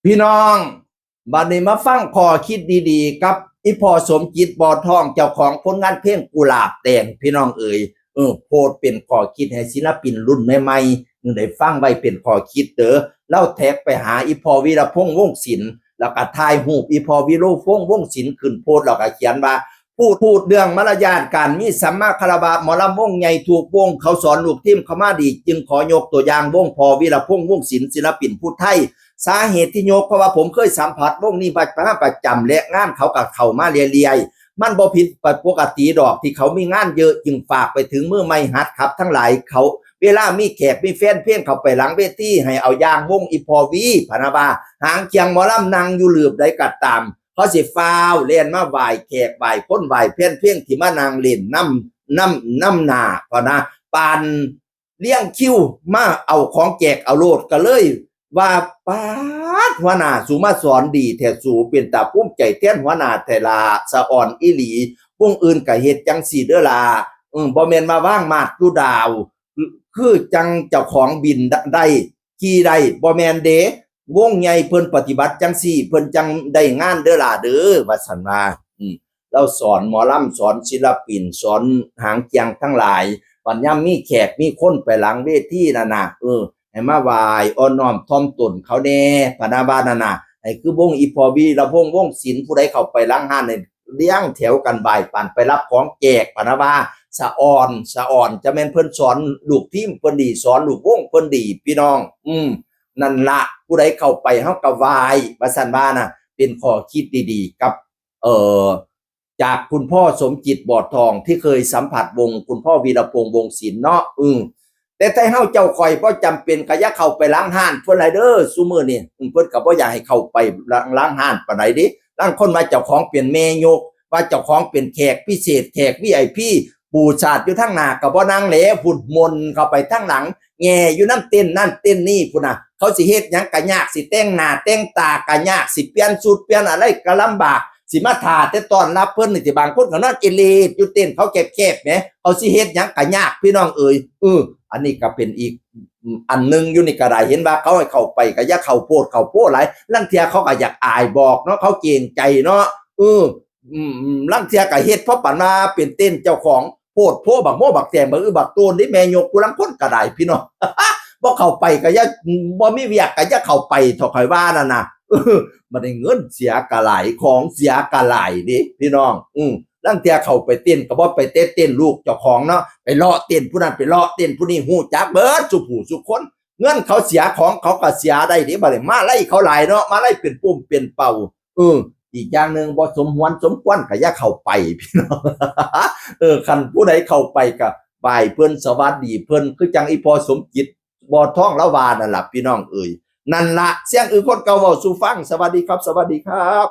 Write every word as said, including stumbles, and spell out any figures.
พี่น้อง บัดนี้มาฟังข้อคิดดีๆ กับอีพ่อสมจิต บ่อทอง เจ้าของผลงานเพลงกุหลาบแดง พี่น้องเอ๋ย เออ โพสต์เป็นข้อคิดให้ศิลปินรุ่นใหม่ๆ ได้ฟังไว้เป็นข้อคิดเด้อ ลาวแท็กไปหาอีพ่อวีรพงษ์ วงศ์ศิลป์ แล้วก็ถ่ายรูปอีพ่อวีรพงษ์ วงศ์ศิลป์ขึ้นโพสต์ แล้วก็เขียนว่า พูด พูดเรื่องมารยาทการมีสัมมาคารวะ หมอลำวงใหญ่ทุกวงเขาสอนลูกทีมเขามาดี จึงขอยกตัวอย่างวงพ่อวีรพงษ์ วงศ์ศิลป์ ศิลปินผู้ไทย สาเหตุที่ยกเพราะว่าผมเคยสัมผัสวงนี้ประจำ และงานเขาก็เข้ามาเรื่อยๆ มันบ่ผิดปกติดอกที่เขามีงานเยอะ จึงฝากไปถึงมือใหม่หัดขับทั้งหลายเขา เวลามีแขกมีแฟนเพลงเข้าไปหลังเวที ให้เอาอย่างวงอีพ่อวี พะนะว่า หางเคียงหมอลำนั่งอยู่หลืบใดก็ตาม เขาสิฟ้าวแล่นมาไหว้แขกไหว้คนไหว้แฟนเพลงที่มานั่งเล่นนำ นำ นำหน้า พะนะ ปานเรียงคิวมาเอาของแจกเอาโลด ก็เลยว่า ป๊าด หัวหน้าสูมาสอนดีแท้ สูเป็นตาภูมิใจแทนหัวหน้าแท้ล่ะ สะออนอีหลี วงอื่นก็เฮ็ดจังซี่เด้อล่ะ อืม บ่แม่นมาวางมาดอยู่ดาว คือจังเจ้าของบินได้ ขี่ได้ บ่แม่นเด้ วงใหญ่เพิ่นปฏิบัติจังซี่ เพิ่นจังได้งานเด้อล่ะเด้อ ว่าซั่นว่า อืม ลาวสอนหมอลำ สอนศิลปิน สอนหางเคียงทั้งหลาย บัดยามมีแขกมีคนไปหลังเวทีนั่นน่ะ เออ ให้มาไหว้อ่อนน้อมถ่อมตนเขาแน่ พะนะว่านั่นน่ะ ให้คือวงอีพ่อวีรพงษ์ วงศ์ศิลป์ ผู้ใดเข้าไปหลังห้านนี่ เรียงแถวกันไหว้ปานไปรับของแจก พะนะว่า สะออน สะออน จะแม่นเพิ่นสอนลูกทีมเพิ่นดี สอนลูกวงเพิ่นดี พี่น้อง อืม นั่นละ ผู้ใดเข้าไปเฮาก็ไหว้ ว่าซั่นว่าน่ะ เป็นข้อคิดดีๆ กับ เอ่อ จากคุณพ่อสมจิต บ่อทอง ที่เคยสัมผัสวงคุณพ่อวีรพงษ์ วงศ์ศิลป์ เนาะ อืม แต่ไทเฮาเจ้าข่อยบ่จำเป็นก็อย่าเข้าไปหลังห้านเพิ่นหลายเด้อ ซุมื้อนี่ อืม เพิ่นก็บ่อยากให้เข้าไปหลัง หลังห้านปานใดเด้ ลางคนว่าเจ้าของเป็นแม่ยก ว่าเจ้าของเป็นแขกพิเศษ แขก วี ไอ พี ปูสาดอยู่ทางหน้าก็บ่นั่งแล้ว พุ้นหม่นเข้าไปทางหลัง แหย่อยู่นำเต็นท์นั่นเต็นท์นี่พุ้นน่ะ เขาสิเฮ็ดหยังก็ยาก สิแต่งหน้าแต่งตาก็ยาก สิเปลี่ยนชุดเปลี่ยนอะไรก็ลำบาก สิมาท่าแต่ต้อนรับเพิ่นนี่ติ บางคนก็นอนเอเลดอยู่เต็นท์เขาแคบๆ แหม เขาสิเฮ็ดหยังก็ยาก พี่น้องเอ๋ย เออ อันนี้ก็เป็นอีก อืม อันหนึ่งอยู่นี่ก็ได้ เห็นว่าเขาให้เข้าไปก็อย่าเข้าโพดเข้าโพหลาย ลางเทื่อเขาก็อยากอายบอกเนาะ เขาเกรงใจเนาะ เออ อืม อืม ลางเทื่อก็เฮ็ดเพราะปานว่าเป็นเต็นท์เจ้าของ โพดโพบักโมบักแตงบักอื้อบักโตนนี่ แม่ยกผู้ลางคนก็ได้ พี่น้อง บ่เข้าไปก็อย่า บ่มีเวียกก็อย่าเข้าไปเถาะ ข่อยว่านั่นน่ะ เออ มันได้เงินเสียก็หลาย ของเสียก็หลายเด้ พี่น้อง อืม ลางเทื่อเข้าไปเต็นท์ก็บ่ไปแต่เต็นท์ลูกเจ้าของเนาะ ไปเลาะเต็นท์ผู้นั้น ไปเลาะเต็นท์ผู้นี้ ฮู้จักเบิดซุผู้ซุคน เงินเขาเสีย ของเขาก็เสียได้เด้ บัดนี้มาลัยเขาหลายเนาะ มาลัยเป็นปุ่มเป็นเป่า เออ อีกอย่างหนึ่งบ่สมหวนสมควรก็อย่าเข้าไป พี่น้อง เออ คันผู้ใดเข้าไปก็ไหว้เพิ่น สวัสดีเพิ่น คือจังอีพ่อสมจิต บ่อทอง ลาวานั่นล่ะ พี่น้องเอ๋ย นั่นล่ะ เสียงอือคนเก่าเว้าสู่ฟัง สวัสดีครับ สวัสดีครับ